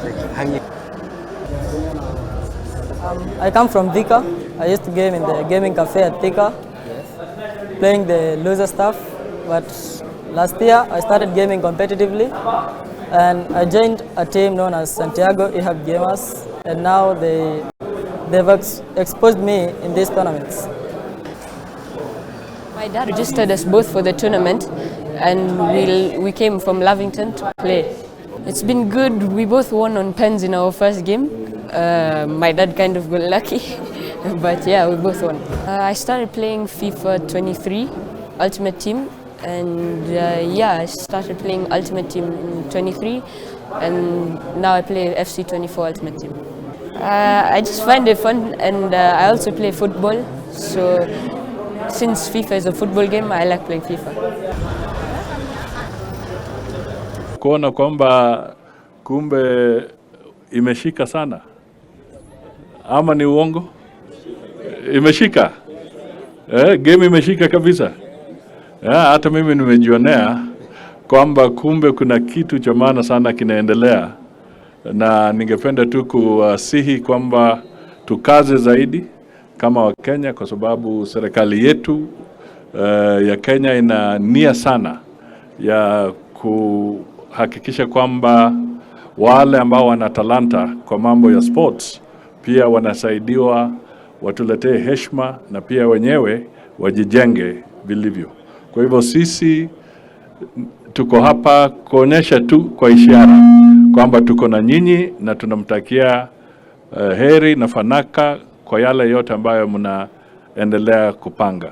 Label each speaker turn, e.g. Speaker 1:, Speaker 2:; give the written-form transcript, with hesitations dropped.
Speaker 1: Like hanging.
Speaker 2: I come from Thika. I used to game in the gaming cafe at Thika, playing the loser stuff. But last year I started gaming competitively and I joined a team known as Santiago eHub Gamers, and now they've exposed me in these tournaments.
Speaker 3: My dad registered us both for the tournament, and we came from Lavington to play. It's been good. We both won on pens in our first game. My dad kind of got lucky, but yeah, we both won. I started playing FIFA 23 Ultimate Team, and yeah, I started playing Ultimate Team in 23, and now I play FC 24 Ultimate Team. I just find it fun, and I also play football, so since FIFA is a football game, I like playing FIFA.
Speaker 4: Kuona kwamba kumbe imeshika sana, ama ni uongo? Imeshika game imeshika kabisa. Hata mimi nimejionea kwamba kumbe kuna kitu cha maana sana kinaendelea, na ningependa tu kuwasihi kwamba tukaze zaidi kama Wakenya, kwa sababu serikali yetu ya Kenya ina nia sana ya kuhakikisha kwamba wale ambao wana talanta kwa mambo ya sports pia wanasaidiwa, watuletee heshima na pia wenyewe wajijenge vilivyo. Kwa hivyo sisi tuko hapa kuonyesha tu kwa ishara kwamba tuko na nyinyi na tunamtakia heri na fanaka kwa yale yote ambayo mnaendelea kupanga.